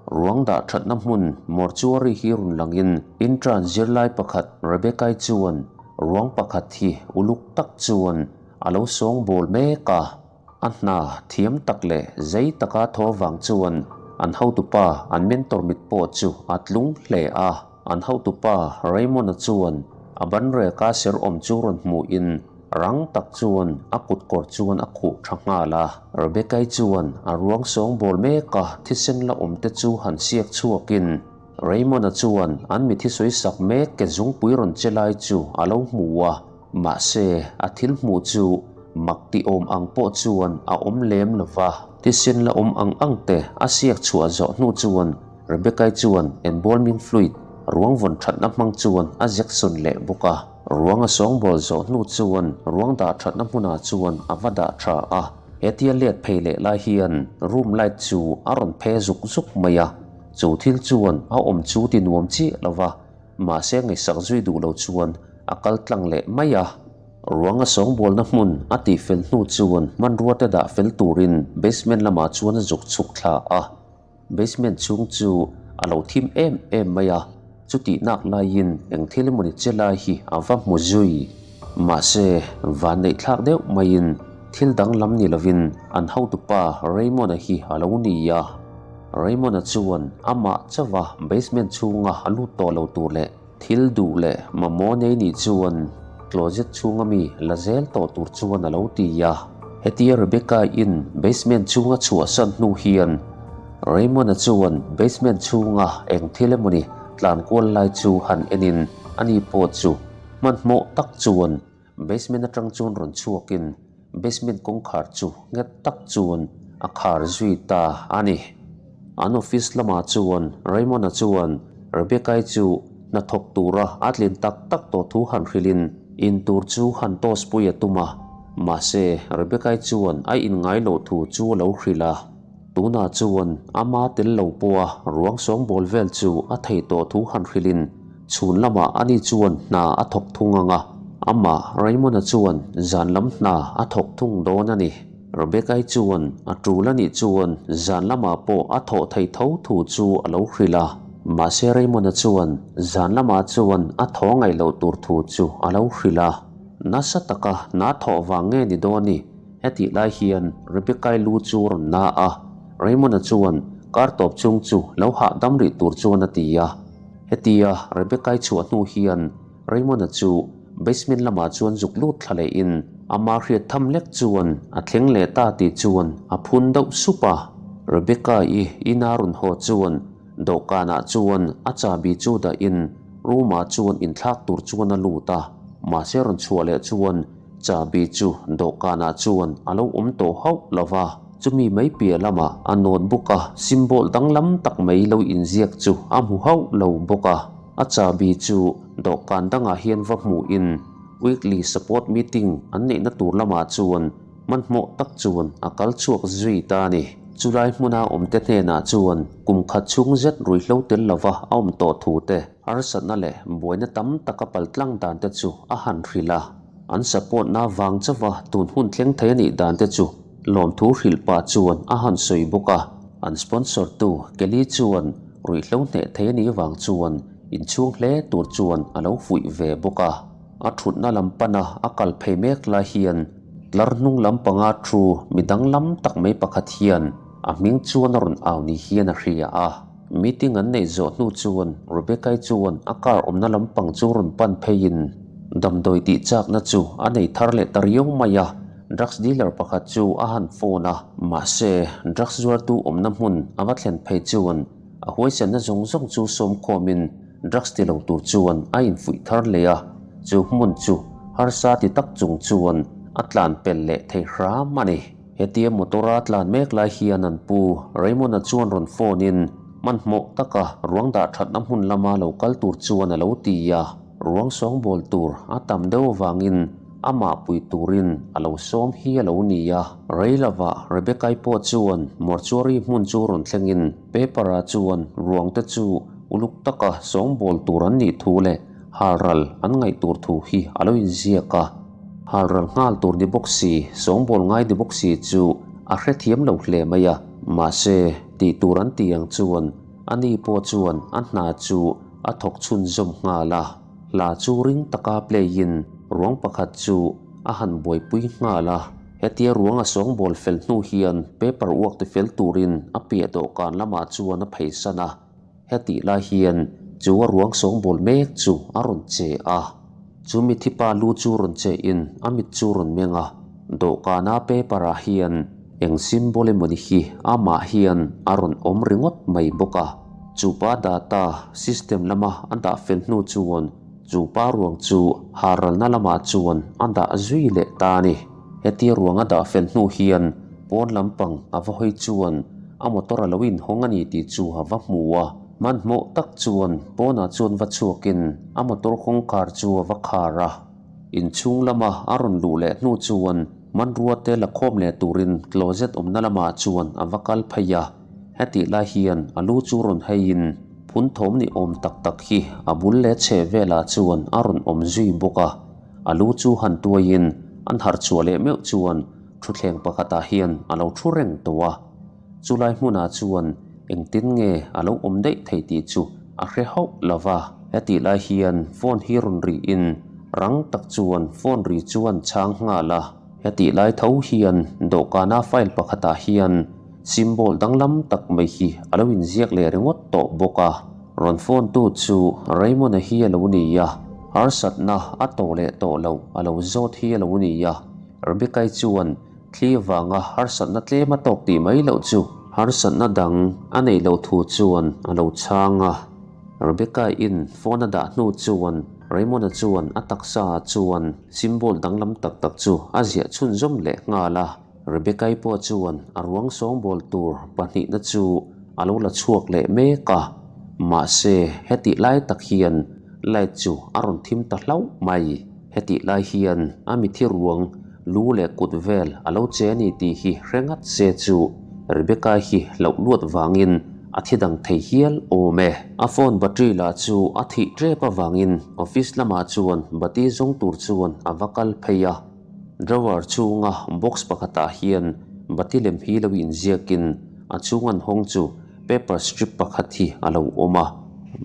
Ruang dah thatna hmun mortuary hi rawn langin intern zirlai pakhat Rebecca-i chuan ruang pakhat hi uluk tak chuan a lo sawngbawl mek a. A hna thiam tak leh zei taka thaw vang chuan an hotupa an mentor mit pawh chu a tlung hle a. An hotupa Raymond-a chuan a banreka ser awm chu rawn hmuhin rang tak chuan a kutkawr chuan a khuh tha nghal a. Rebecca-i chuan a ruang sawngbawl meka thisen la awm te chu han siak chhuakin Raymond-a chuan an mithi sawi sak mek ke zungpui rawn che lai chu a lo hmu a. Mahse, a thil hmuh chu mak ti awm ang pawh chuan a awm lem lo va. Thisen la awm ang ang te a siak chhuah zawh hnu chuan Rebecca-i chuan embalming fluid ruang vawn thatna hmang chuan a zek sawn leh bawk a. Ruang a sawngbawl zawh hnu chuan ruang dah thatna hmunah chuan a va dah tha a. Hetia let phei leh lai hian room light chu a rawn phe zuk zuk mai a. Chu thil chuan a awm chu ti nuam chiah lo va. Mahse ngaihsak zui duh lo chuan a kal tlang leh mai a. Ruang a sawngbualna hmun a tih fel hnu chuan hmanrua te dah fel turin basement lamah chuan a zuk chhuk thla a. Basement chhung chu a lo thim em em mai a, chutih nak laiin eng thil emawni che lai hi a va hmu zui. Mahse van neih thlak deuh maiin thil danglam ni lovin an hotupa Raymond-a hi a lo ni a. Raymond-a chuan amah chauha basement chhunga a lut tawh lo tur leh thil duh leh mamawh nei nih chuan closet chhunga mi la zel tawh tur chuan a lo ti a. Hetia Rebecca-in basement chhunga chhuahsan hnu hian Raymond-a chuan basement chhunga eng thil emawni tlan kual lai chu han enin ani pawh chu hmanhmawh tak chuan Basement atang chuan rawn chhuakin basement kawngkhar chu nghet tak chuan a khar zui ta a ni. An office lamah chuan Raymond-a chuan Rebecca-i chu hnathawk tura a tlin tak tak tawh thu han hrilhin in tur chu han toss pui a tum a, mahse Rebecca-i chuan a inngai loh thu chu a lo hrilh a. Tunah chuan ama tel lo pawha ruang sawngbawl vel chu a thei tawh thu han hrilhin chhun lamah ani chuan hna a thawk thung ang a, amah Raymond-a chuan zan lam hna a thawk thung dawn a ni. Rebecca-i chuan a tul a nih chuan zan lamah pawh a thawh thei tho thu chu a lo hrilh a, mahse Raymond-a chuan zan lamah chuan a thaw ngaih loh tur thu chu a lo hrilh a. Nasa taka hna thawh vang nge ni dawn ni? Hetih lai hian Rebecca-i lu chu a rawn na a, Raymond-a chuan kar tawp chung chu lo hahdam rih tur chuan a ti a. Hetia Rebecca-i chhuah hnu hian Raymond-a chu basement lamah chuan zuk lut thla lehin ama hriat tham lek chuan a thleng leh ta tih chuan a phun deuh sup a. Rebecca-i ina rawn haw chuan dawhkanah chuan a chahbi chu dahin room-ah chuan inthlak tur chuan a lut a, mahse rawn chhuah leh chuan Chahbi chu dawhkanah chuan a lo awm tawh hauh lo va, chumi mai piah lamah a notebook a symbol danglam tak mai lo inziak chu a hmu hauh lo bawk a. A chahbi chu dawhkan dangah hian va hmuhin weekly support meeting an neihna tur lamah chuan hmanhmawh tak chuan a kal chhuak zui ta a ni. Chulai hmuna awmte hnenah chuan kum khat chhung zet ruihhlo tel lova a awm tawh thu te, Harsatna leh buaina tam taka paltlang dan te chu a han hrilh a, an support na vang chauha tun hun thleng thei a nih dan te chu lawmthu hrilh pah chuan a han sawi bawk a. An sponsor tu Kelly chuan ruihhlo hneh thei a nih vang chuan inchhung hle tur chuan a lo fuih ve bawk a. A thutna lam pana a kal phei mek lai hian tlar hnung lam panga thu mi danglam tak mai pakhat hian a hming chuan a rawn au ni hian a hria a. Meeting an neih zawh hnu chuan Rebecca-i chuan a car awmna lampang chu rawn pan pheiin damdawi tih chakna chu a nei thar leh ta riau mai a, drugs dealer pakhat chu a han phone a, mahse drugs zuartu awmna hmun a va thlen phei chuan a huaisenna zawng zawng chu sawmkhawmin drugs ti lo tur chuan a infuih thar leh a, chu hmun chu harsa ti tak chung chuan a tlan pel leh thei hram a ni. Hetia motor a tlan mek lai hian an pu Raymond-a chuan rawn phone in hmanhmawh taka ruang dah thatna hmun lama lo kal tur chuan a lo ti a, ruang sawngbawl tur a tam deuh avangin amah pui turin a lo sawm hi a lo ni a. Rei lovah Rebecca-i pawh chuan mortuary hmun chu rawn thlengin paper-ah chuan ruang te chu uluk taka sawngbawl tur an nih thu leh halral an ngaih tur thu hi a lo inziak a. Halral nghal tur ni bawk si, sawngbawl ngai ni bawk si chu a hrethiam lo hle mai a, mahse tih tur an tih ang chuan Ani pawh chuan a hna chu a thawk chhunzawm nghal a, hla chu ring taka play in ruang pakhat chu a han buaipui nghal a. Hetia ruang a sawngbawl fel hnu hian paper uak ti fel turin a piah dawhkan lamah chuan a pheisan a. Hetih lai hian chu a ruang sawngbawl mek chu a rawn che a. Chu mithipa lu chu rawn che in a mit chu rawn meng a, dawhkana paper ah hian eng symbol emawni hi amah hian a rawn awm ringawt mai bawk a. Chupa data system lama a dah fel hnu chuan chupa ruang chu haralna lamah chuan a dah zui leh ta a ni. Hetia ruang a dah fel hnu hian pawn lampang a va hawi chuan a motor a lo inhawng a ni tih chu a va hmu a. Hmanhmawh tak chuan pawnah chuan va chhuakin a motor kawngkhar chu a va khar a. Inchhung lama a rawn luh leh hnu chuan hmanrua te la khawm leh turin closet awmna lamah chuan a va kal phei a. Hetih lai hian a lu chu rawn heiin phun thawm ni awm tak tak hi a bul leh chheh velah chuan a rawn awm zui bawk a. A lu chu han tuaiin an harh chhuah leh meuh chuan thutthleng pakhatah hian a lo thu reng tawh a. Chulai hmunah chuan engtin nge a lo awm daih thei tih chu a hre hauh lo va. Hetih lai hian phone hi rawn rihin rang tak chuan phone ri chu an chhang nghal a. Hetih lai tho hian dawhkana file pakhatah hian symbol danglam tak mai hi a lo inziak leh ringawt tawh bawk a. Rawn phone tu chu Raymond-a hi a lo ni a, harsatna a tawh leh tawh loh a lo zawt hi a lo ni a. Rebecca-i chuan Thli vanga harsatna tlem a tawk tih mai loh chu harsatna dang a neih loh thu chuan a lo chhang a. Rebecca-in phone a dah hnu chuan Raymond-a chuan a taksa ah chuan symbol danglam tak tak chu a ziah chhunzawm leh nghal a. Rebecca-i pawh chuan a ruang sawngbawl tur pahnihna chu a lo la chhuak leh mek a. Mahse, hetih lai tak hian light chu a rawn thim ta hlauh mai. Hetih lai hian a mithi ruang lu leh kut vel a lo che a ni tih hi hre ngat se chu Rebecca hi hlauh luat vangin a thi dang thei hial awm e. A phone battery lah chu a thih tep avangin office lamah chuan bati zawng tur chuan a va kal phei a. Drawer chhunga box pakhatah hian bati lem hi lo inziakin a chhung an hawng chu paper strip pakhat hi a lo awm a.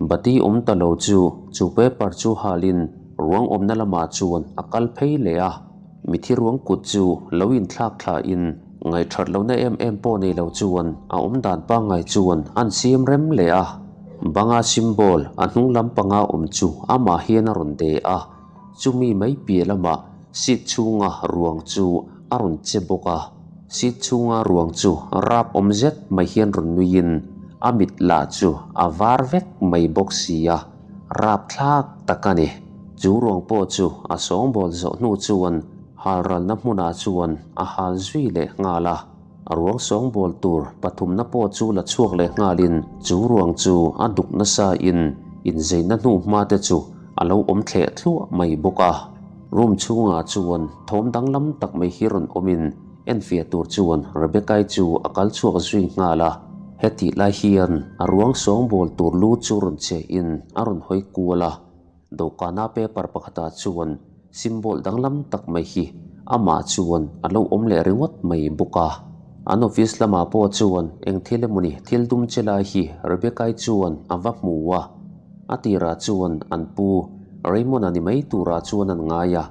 Bati awm ta lo chu chu paper chu halin Ruang awmna lamah chuan a kal phei leh a, mithi ruang kut chu lo inthlak thlain ngaihthat lohna em em pawh nei lo chuan a awm dan pangngai chuan an siam rem leh a. Banga symbol a hnung lam panga awm chu amah hian a rawn de a, chumi mai piah lamah seat chhunga ruang chu a rawn che bawk a. Seat chhunga ruang chu rap awm zet mai hian rawn nuiin a mit lah chu a var vek mai bawk si a. Rapthlak tak a ni. Chu ruang pawh chu a sawngbawl zawh hnu chuan halralna hmunah chuan a hal zui leh nghal a. A ruang sawngbawl tur pathumna pawh chu la chhuak leh nghalin chu ruang chu a duk nasa in inzeina hnu hma te chu a lo awm thleh thluah mai bawk a. Room chhungah chuan thawm danglam tak mai hi rawn awmin Enfiah tur chuan Rebecca-i chu a kal chhuak zui nghal a. Hetih lai hian a ruang sawngbawl tur lu chu rawn che in a rawn hawi kual a. Dawhkana paper pakhatah chuan symbol danglam tak mai hi amah chuan a lo awm leh ringawt mai bawk a. An office lamah pawh chuan eng thil emawni thil dum che lai hi Rebecca-i chuan a va hmu a. A tirah chuan an pu Raymond-a ni mai turah chuan an ngai a.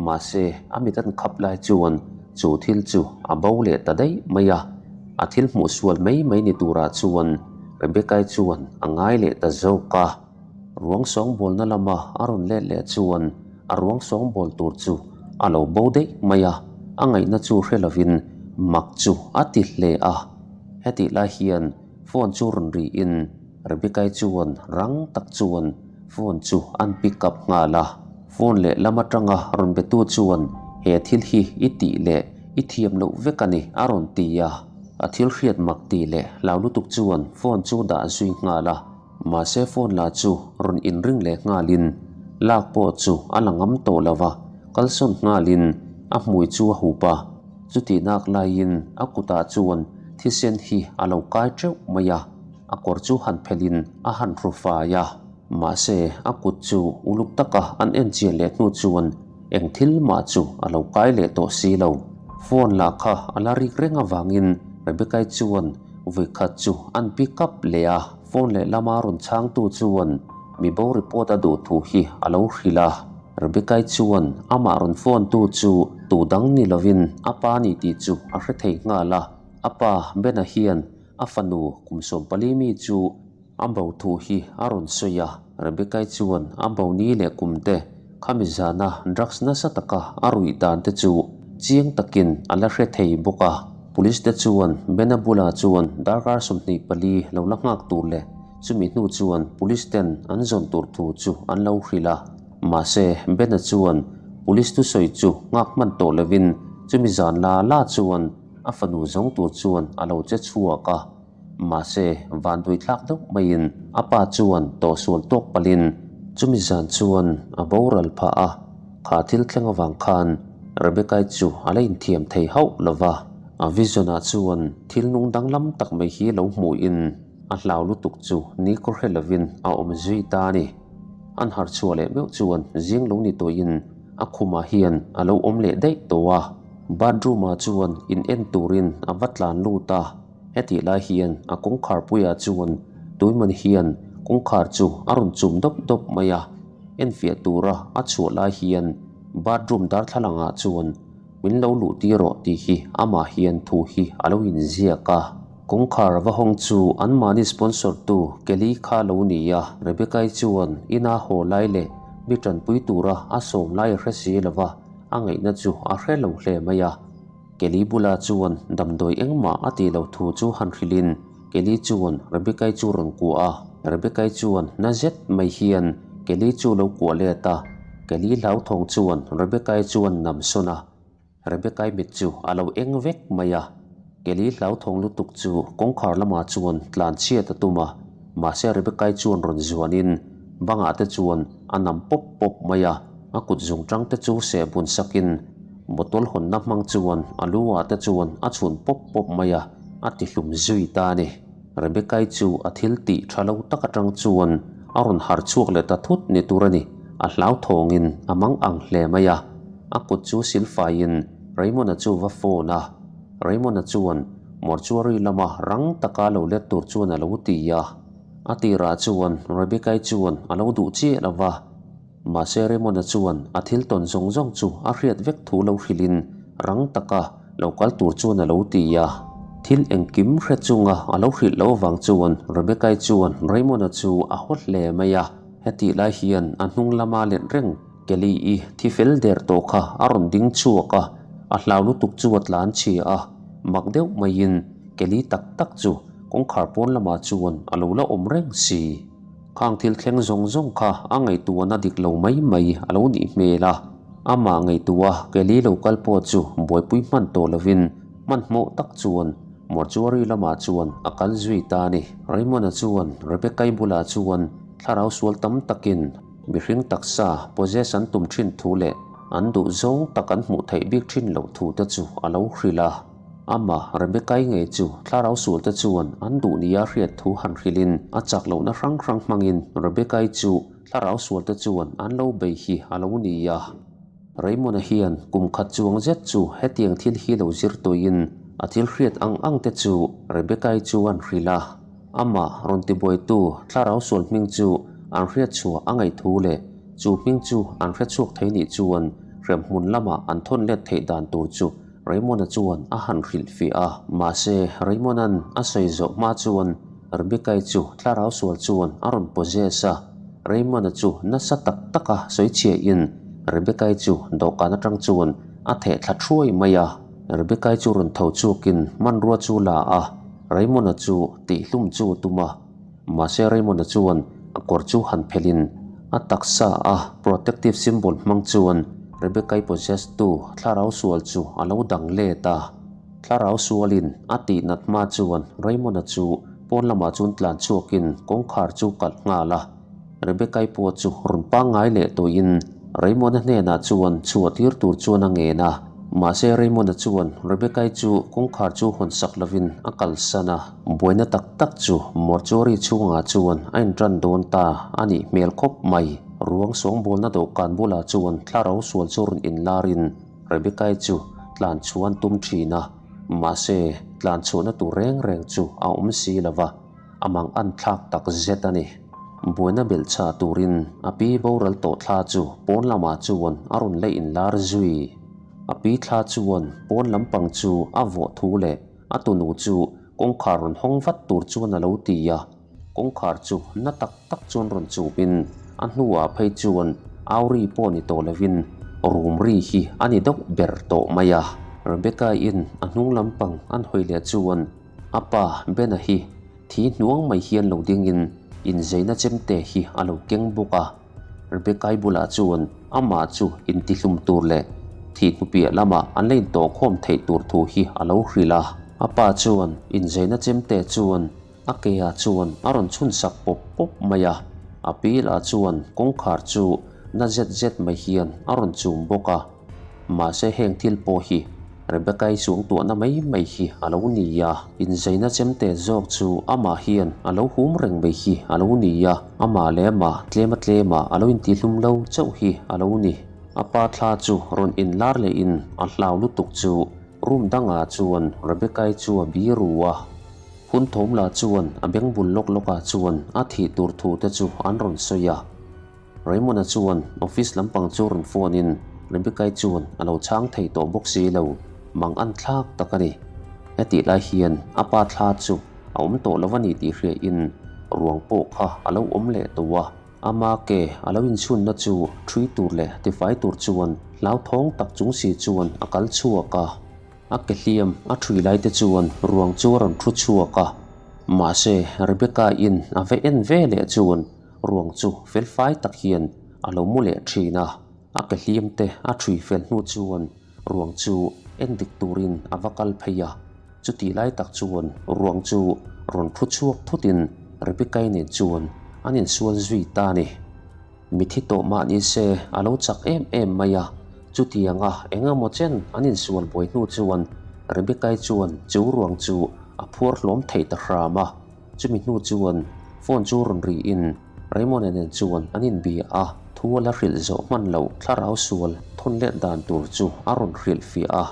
Mahse, a mit an khap lai chuan chu thil chu a bo leh ta daih mai a, a thil hmuh sual mai mai ni turah chuan Rebecca-i chuan a ngai leh ta zawk a. Ruang sawngbawlna lama a rawn let leh chuan a ruang sawngbawl tur chu a lo bo daih mai a, a ngaihna chu hre lovin mak chu a ti hle a. Hetih lai hian phone chu rawn rihin Rebecca-i chuan rang tak chuan phone chu an pick up nghal a. Phone leh lam atanga rawn betu chuan he thil hi i tih leh i thiam loh vek a ni a rawn ti a. A thil hriat mak tih leh hlau lutuk chuan phone chu dah zui nghal a. Mahse phone la chu rawn inring leh nghalin lak pawh chu a la ngam tawh lo va, kalsawn nghalin a hmui chu a hup a. Chutih nak laiin a kutah chuan thisen hi a lo kai teuh mai a, a kawr chu han phelhin a han hru fai a. Mahse, a kut chu uluk taka an en chian leh hnu chuan eng thil mah chu a lo kai leh tawh si lo. Phone lah kha a la rik reng avangin Rebecca-i chuan vawikhat chu an pick up leh a. Phone lehlama rawn chhangtu chuan mi bo report a duh thu hi a lo hrilh a. Rebecca-i chuan amah rawn phone tu chu tu dang ni lovin a pa ni tih chu a hre thei nghal a. A pa Bena hian a fanu kum 14 mi chu a bo thu hi a rawn sawi a. Rebecca-i chuan a bo ni leh kum te khami zana drugs nasa taka a ruih dan te chu chiang takin a la hre thei bawk a. Police te chuan Bena bulah chuan darkar 24 lo la nghak tur leh chumi hnu chuan police ten an zawn tur thu chu an lo hrilh a. Mahse, Bena chuan police thusawi chu nghak hman tawh lovin chumi zan la la chuan a fanu zawng tur chuan a lo che chhuak a. Mahse, vanduai thlak deuh maiin a pa chuan tawhsual tawk palhin chumi zan chuan a boral phah a. Kha thil thleng avang khan Rebecca-i chu a la inthiam thei hauh lo va. A vision-ah chuan thil nung danglam tak mai hi lo hmuhin a hlau lutuk chu ni kawr hre lovin a awm zui ta a ni. An harh chhuah leh meuh chuan zing lo ni tawhin a khumah hian a lo awm leh daih tawh a. Bathroom-ah chuan in en turin a va tlan lut a. Hetih lai hian a kawngkhar puiah chuan tuiman hian kawngkhar chu a rawn chum dawp dawp mai a, enfiah tura a chhuah lai hian bathroom darthlalangah chuan min lo luh tir rawh tih hi amah hian thu hi a lo inziak a. Kawngkhar va hawng chu anmahni sponsor tu Kelly kha lo ni a, Rebecca-i chuan ina haw lai leh mi tanpui tura a sawm lai a hre si lova, a ngaihna chu a hre lo hle mai a. Kelly bulah chuan damdawi engmah a tih loh thu chu han hrilhin Kelly chuan Rebecca-i chu rawn kuah a. Rebecca-i chuan na zet mai hian Kelly chu lo kuah let a. Kelly hlauthawng chuan Rebecca-i chuan nam sawn a. Rebecca-i mit chu a lo eng vek mai a. Kelly hlauthawng lutuk chu kawngkhar lamah chuan tlan chhiat a tum a. Mahse Rebecca-i chuan rawn zuanin bangah te chuan a nam pawp pawp mai a. A kut zungtang te chu seh bun sakin Bottle hawnna hmang chuan a lu ah te chuan a chhun pawp pawp mai a, a ti hlum zui ta a ni. Rebecca-i chu a thil tih tha lo tak atang chuan a rawn har chhuak leh ta thut ni tur a ni. A hlauthawngin a mang ang hle mai a, a kut chu silfaiin Raymond-a chu va phone a. Raymond-a chuan mortuary lama rang taka lo let tur chuan a lo ti a. A tirah chuan Rebecca-i chuan a lo duh chiah lo va. Mahse Raymond-a chuan a thil tawn zawng zawng chu a hriat vek thu lo hrilhin rang taka lo kal tur chuan a lo ti a. Thil engkim hre chunga a lo hrilh loh avang chuan Rebecca-i chuan Raymond-a chu a haw hle mai a. Hetih lai hian a hnung lama let reng Kelly-i thi fel der tawh kha a rawn ding chhuak a, a hlau lutuk chu a tlan chhia a. Mak deuh maiin Kelly tak tak chu kawngkhar pawn lamah chuan a lo la awm reng si. Khang thil thleng zawng zawng kha a ngaihtuahna dik lo mai mai a lo nih hmel a, amah ngaihtuah Kelly lo kal pawh chu buaipui hman tawh lovin hmanhmawh tak chuan mortuary lamah chuan a kal zui ta a ni. Raymond-a chuan Rebecca-i bulah chuan thlarau sual tam takin mihring taksa possess an tum thin thu leh an duh zawng tak an hmuh theih bik thin loh thu te chu a lo hrilh a. Amah Rebecca-i ngei chu thlarau sualte chuan an duh nia hriat thu han hrilhin a chak lohna hrang hrang hmangin Rebecca-i chu thlarau sualte chuan an lo bei hi a lo ni a. Raymond-a hian kum khat chuang zet chu hetiang thil hi lo zir tuiin a thil hriat ang ang te chu Rebecca-i chu an hrilh a. Amah rawn tibuaitu thlarau sual hming chu an hriat chhuah a ngaih thu leh chu hming chu an hre chhuak thei nih chuan hremhmun lamah an thawn let theih dan tur chu Raymond-a chuan a han hrilhfiah a, mahse Raymond-a'n a sawi zawh hma chuan Rebecca-i chu thlarau sual chuan a rawn possess a, Raymond-a chu nasa tak taka sawi chhiahin Rebecca-i chu dawhkan atang chuan a theh thla thuai mai a, Rebecca-i chu rawn tho chhuakin hmanrua chu la a, Raymond-a chu tihhlum chu a tum a, mahse Raymond-a chuan a kawr chu han phelhin a taksa a protective symbol hmang chuan Rebecca-i possess tu thlarau sual chu a lo dang let a. Thlarau sualin a tih nat hma chuan Raymond-a chu pawn lamah chuan tlan chhuakin kawngkhar chu kalh nghal a. Rebecca-i pawh chu rawn pangngai leh tawhin Raymond-a hnenah chuan chhuah tir tur chuan a ngen a. Mahse Raymond-a chuan Rebecca-i chu kawngkhar chu hawn sak lovin a kalsan a. Buaina tak tak chu mortuary chhungah chuan a intan dawn ta a nih hmel khawp mai. Ruang sawngbawlna dawhkan bulah chuan thlarau sual chu rawn inlarin Rebecca-i chu tlan chhuah an tum thin a, mahse tlan chhuahna tur reng reng chu a awm si lo va. A mang an thlak tak zet a ni. Buaina belh chah turin a pi boral tawh thla chu pawn lamah chuan a rawn la inlar zui. A pi thla chuan pawn lampang chu a vawh thu leh a tunu chu kawngkhar rawn hawng vat tur chuan a lo ti a. Kawngkhar chu na tak tak chuan rawn chupin a hnuah phei chuan au ri pawh ni tawh lovin rum ri hi a ni deuh ber tawh mai a. Rebecca-in a hnung lampang an hawi leh chuan a pa Bena hi thi hnuang mai hian lo dingin inzeina chemte hi a lo keng bawk a. Rebecca-i bulah chuan amah chu intihlum tur leh thih hnu piah lamah an la intawhkhawm theih tur thu hi a lo hrilh a. A pa chuan inzeina chemte chuan A ke ah chuan a rawn chhun sak pawp pawp mai a, a pi lah chuan kawngkhar chu na zet zet mai hian a rawn chum bawk a. Mahse heng thil pawh hi Rebecca-i suangtuahna mai mai hi a lo ni a, inzeina chemte zawk chu amah hian a lo hum reng mai hi a lo ni a, amah leh amah tlema tlema a lo intihlum lo chauh hi a lo ni. A pa thla chu rawn inlar lehin a hlau lutuk chu room dangah chuan Rebecca-i chu a biru a. Hun thawmla chuan a beng bul lawk lawkah chuan a thih tur thu te chu an rawn sawi a. Raymond-a chuan office lampang chu rawn phone in Rebecca-i chuan a lo chhang thei tawh bawk si lo, mang an thlak tak a ni. Hetih lai hian a pa thla chu a awm tawh lo a ni tih hria in ruang pawh kha a lo awm leh tawh a. Ama ke a lo inchhunna chu ṭhui tur leh tifai tur chuan hlauthawng tak chung si chuan a kal chhuak a. A ke hliam a ṭhui lai te chuan ruang chu a rawn ṭhu chhuak a, mahse Rebecca-in a va en ve leh chuan ruang chu felfai tak hian a lo mu leh ṭhin a. A ke hliam te a ṭhui fel hnu chuan ruang chu en dik turin a va kal phei a, chutih lai tak chuan ruang chu rawn ṭhu chhuak thutin Rebecca-i nen chuan an insual zui ta a ni. Mithi tawh mah ni se a lo chak em em mai a, chutianga eng emaw chen an insual buai hnu chuan Rebecca-i chuan chu ruang chu a phuar hlawm thei ta hram a, chumi hnu chuan phone chu rawn riin Raymond-a nen chuan an inbia a, thu a la hrilh zawh hman loh thlarau sual thawn let dan tur chu a rawn hrilh fiah a.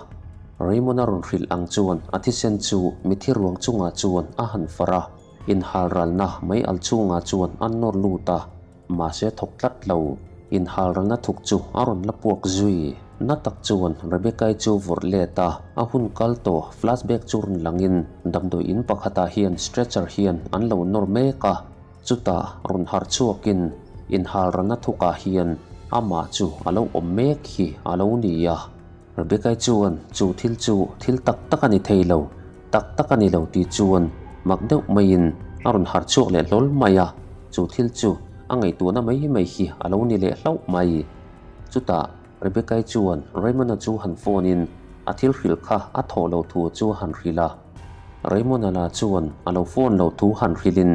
Raymond-a rawn hrilh ang chuan a thisen chu mithi ruang chungah chuan a han far a, inhalralna mei al chungah chuan a nawr lut a. Mahse thawk tlat lo, inhalralna thuk chu a rawn la puak zui. Na tak chuan Rebecca-i chu vawrh let a, a hun kal tawh flashback chu rawn langin damdawi in pakhatah hian stretcher hian an lo nawr mek a, chutah rawn harh chhuakin inhalralna thukah hian amah chu a lo awm mek hi a lo ni a. Rebecca-i chuan chu thil chu thil tak tak a ni thei lo, tak tak a ni lo tih chuan mak deuh maiin a rawn harh chhuak leh hlawl mai a, chu thil chu a ngaihtuahna mai mai hi a lo ni leh hlauh mai. Chutah Rebecca-i chuan Raymond-a chu han phone in a thil hrilh kha a thawh loh thu chu a han hrilh a. Raymond-a lah chuan a lo phone loh thu han hrilhin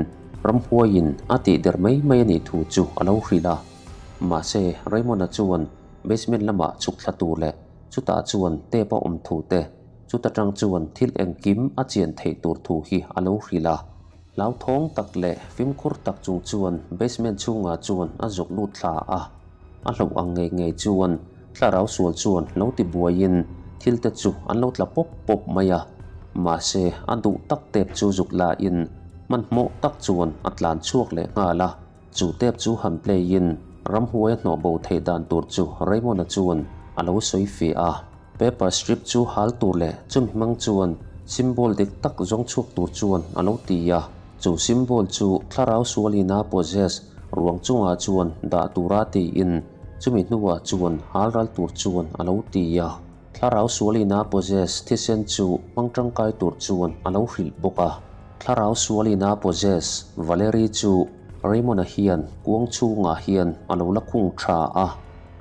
ramhuaiin a tih der mai mai a nih thu chu a lo hrilh a. Mahse Raymond-a chuan Basement lamah chhuk thla tur leh chutah chuan tape a awm thu te, chuta tang chuan thil engkim a chian theih tur thu hi a lo hrilh a. Hlauthawng tak leh fimkhur tak chung chuan basement chhungah chuan a zuk lut thla a. A hlauh ang ngei ngei chuan thlarau sual chuan lo ti buaiin thil te chu an lo tla pawp pawp mai a. Mahse a duh tak tape chu zuk lain hmanhmawh tak chuan a tlan chhuak leh nghal a. Chu tape chu han play in ramhuai a hnawh bo theih dan tur chu Raymond-a chuan a lo sawi feh a. Paper strip chu hal tur leh chumi hmang chuan symbol dik tak zawng chhuak tur chuan a lo ti a. Chu symbol chu thlarau sualina possess ruang chungah chuan dah tura tiin chumi hnuah chuan hal ral tur chuan a lo ti a. Thlarau sualina possess thisen chu hmang tangkai tur chuan a lo hrilh bawk a. Thlarau sualina possess Valerie chu Raymond-a hian kuang chhungah hian a lo la khung tha a.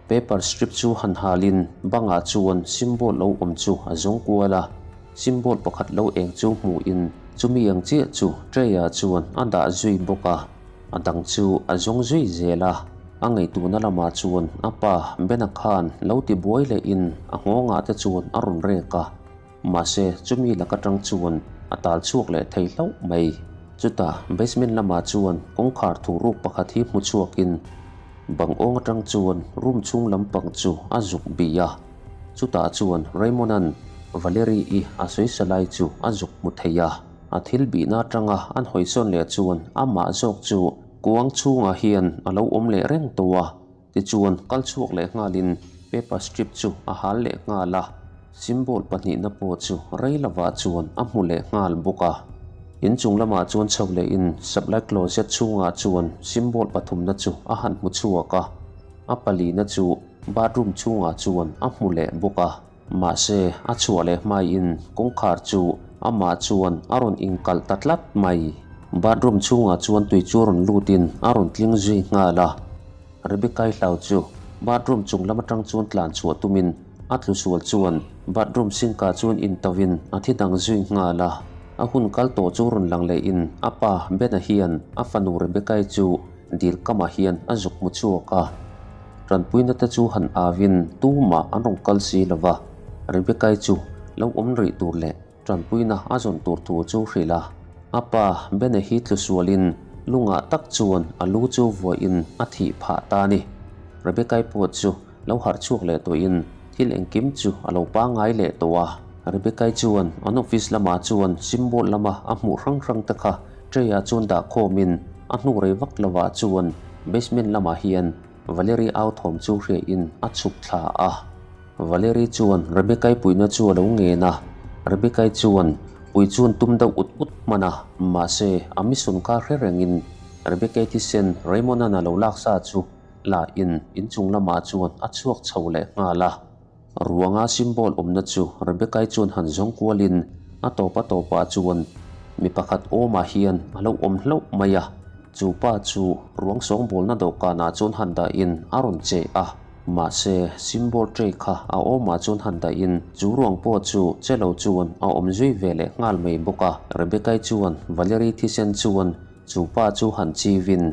Paper strip chu han halin bangah chuan symbol lo awm chu a zawng kual a. Symbol pakhat lo eng chu hmuhin chumi ang chiah chu tray-ah chuan a dah zui bawk a. A dang chu a zawng zui zel a. A ngaihtuahna lamah chuan a pa Bena khan lo ti buai lehin a nghawngah te chuan a rawn rek a. Mahse, chumi lak atang chuan a tal chhuak leh thei hlauh mai. Chutah basement lamah chuan kawngkhar thuruk pakhat hi hmu chhuakin bang awng atang chuan room chhung lampang chu a zuk bih a. Chutah chuan Raymond-a'n Valerie-i a sawi sa lai chu a zuk hmu thei a. A thil bihna atanga an hawisawn leh chuan amah zawk chu kuang chhungah hian a lo awm leh reng tawh a. Tichuan kal chhuak leh nghalin paper strip chu a hal leh nghal a, symbol pahnihna pawh chu rei lovah chuan a hmu leh nghal bawk a. Inchung lamah chuan chho lehin supply closet chhungah chuan symbol pathumna chu a han hmu chhuak a, a palina chu bathroom chhungah chuan a hmu leh bawk a. Mahse a chhuah leh hmaiin kawngkhar chu amah chuan a rawn inkalh ta tlat mai. Bathroom chhungah chuan tui chu rawn lutin a rawn tling zui nghal a. Rebecca-i hlau chu bathroom chung lam atang chuan tlan chhuah tumin a tlu sual chuan bathroom sink-ah chuan intauhin a thi dang zui nghal a. A hun kal tawh chu rawn lang lehin a pa Ben-a hian a fanu Rebecca-i chu dil kamah hian a zuk hmu chhuak a. Tanpuina te chu han avin tumah an rawn kal si lo va, Rebecca-i chu lo awm rih tur leh Tanpuina a zawn tur thu chu hrilh a, a pa Bene hi tlu sualin lungah tak chuan a lu chu vuahin a thih phah ta a ni. Rebecca-i pawh chu lo harh chhuak leh tawhin thil engkim chu a lo pangngai leh tawh a. Rebecca-i chuan an office lamah chuan symbol lama a hmuh hrang hrang te kha tray-ah chuan dah khawmin a hnu rei vak lovah chuan basement lamah hian Valerie au thawm chu hriain a chhuk thla a. Valerie chuan Rebecca-i puihna chu a lo ngen a, Rebecca-i chuan pui chuan tum deuh ut ut hman a, mahse a mission kha hre rengin Rebecca-i thisen Raymond-a'n a lo laksa chu la in inchung lamah chuan a chhuak chho leh nghal a. Ruanga symbol awmna chu Rebecca-i chuan han zawng kualin a tawp a tawpah chuan mi pakhat awmah hian a lo awm hlauh mai a, chu pa chu ruang sawngbawlna dawhkanah chuan han dahin a rawn che a. Mahse, symbol tray kha a awmah chuan han dahin chu ruang pawh chu che lo chuan a awm zui ve leh nghal mai bawk a. Rebecca-i chuan Valerie thisen chuan chu pa chu han chivin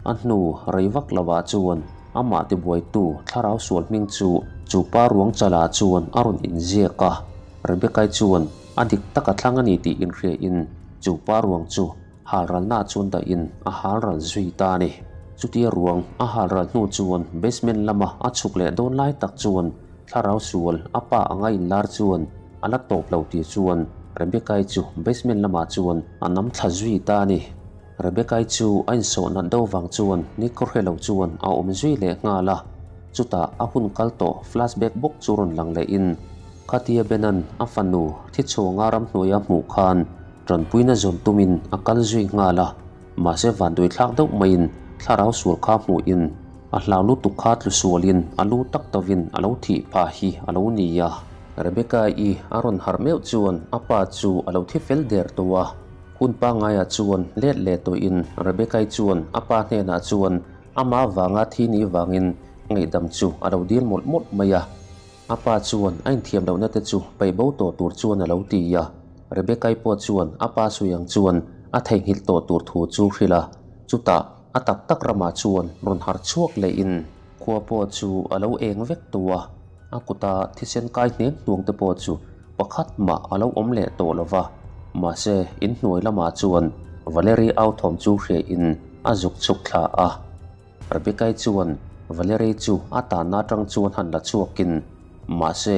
a hnu rei vak lovah chuan amah tibuaitu thlarau sual hming chu chu pa ruang chalah chuan a rawn inziak a. Rebecca-i chuan a dik taka thlang a ni tih inhriain chu pa ruang chu Halralna chuan dahin a halral zui ta a ni. Chutia ruang a halral hnu chuan basement lama a chhuk leh dawn lai tak chuan thlarau sual a pa anga inlar chuan a la tawp lo tih chuan Rebecca-i chu basement lamah chuan a nam thla zui ta a ni. Rebecca-i chu a insawh nat deuh vang chuan ni kawrhe lo chuan a awm zui leh nghal a. Chutah a hun kal tawh flashback bawk chu rawn lang lehin Khatia Benan a fanu thichhawnga ramhnuaia hmuh khan Tanpuina zawn tumin a kal zui nghal a, mahse vanduai thlak deuh maiin thlarau sual kha hmuhin a hlau lutuk kha tlu sualin a lu tak tovin a lo thih phah hi a lo ni a. Rebecca-i a rawn harh meuh chuan a pa chu a lo thi fel der tawh a, hun pangaiah chuan let leh tawhin Rebecca-i chuan a pa hnenah chuan ama vanga thi ni vangin ngaihdam chu a lo dil mawlh mawlh mai a. A pa chuan a inthiam lohna te chu paih bo tawh tur chuan a lo ti a, Rebecca-i pawh chuan a pa sawi ang chuan a theihnghilh tawh tur thu chu hrilh a, chutah a tak tak ramah chuan rawn harh chhuak lehin khua pawh chu a lo eng vek tawh a, a kuta thisen kai hnem hnuang te pawh chu pakhat mah a lo awm leh tawh lo va, mahse inhnuai lamah chuan Valerie au thawm chu hriain a zuk chhuk thla a. Rebecca-i chuan Valerie chu a tanna atang chuan han la chhuakin, mahse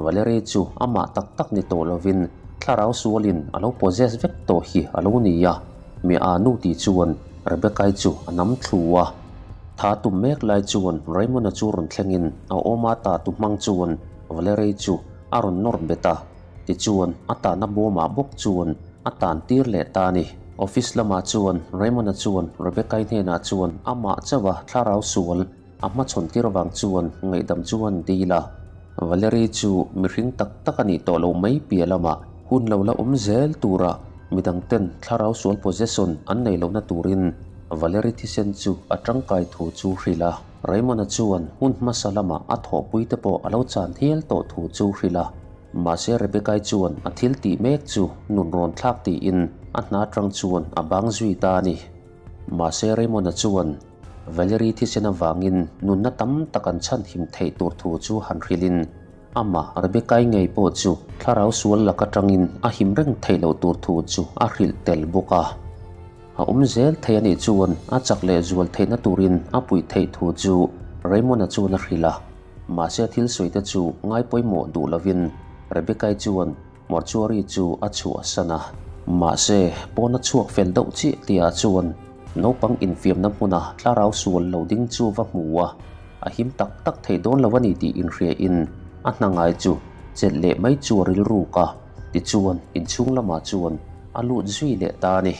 Valerie chu amah tak tak ni tawh lovin thlarau sualin a lo possess vek tawh hi a lo ni a, mi a nu tih chuan Rebecca-i chu a nam thlu a. Tha tum mek lai chuan Raymond-a chu rawn thlengin a awma ta tu hmang chuan Valerie chu a rawn nawr bet a. Tichuan, a tahna bawmah bawk chuan a tan tir leh ta a ni. Office lamah chuan Raymond-a chuan Rebecca-i hnenah chuan amah chauha thlarau sual a hmachhawn tir avang chuan ngaihdam chu an dil a. Valerie chu mihring tak tak a nih tawh loh mai piah lamah hun lo la awm zel tura midangten thlarau sual possession an nei lohna turin Valerie thisen chu a tangkai thu chu hrilh a. Raymond-a chuan hun hmasa lamah a thawhpui te pawh a lo chan hial tawh thu chu hrilh a. Mahse Rebecca-i chuan a thil tih mek chu nun rawn thlak tiin a hna atang chuan a bang zui ta a ni. Mahse Raymond-a chuan Valerie thisen avangin nunna tam tak an chhanhim theih tur thu chu han hrilhin amah Rebecca-i ngei pawh chu thlarau sual lak atangin a him reng theih loh tur thu chu a hrilh tel bawk a. A awm zel thei a nih chuan a chak leh zual theihna turin a puih theih thu chu Raymond-a chuan a hrilh a. Mahse thil sawi te chu ngai pawimawh duh lovin Rebecca-i chuan mortuary chu a chhuah san a. Mahse, pawna chhuak fel deuh chiah tihah chuan naupang infiamna hmuna thlarau sual lo ding chu va hmu a, a him tak tak thei dawn lo a ni tih inhriain a hna ngai chu chelh leh mai chu a rilruk a, tichuan inchhung lamah chuan a lut zui leh ta a ni.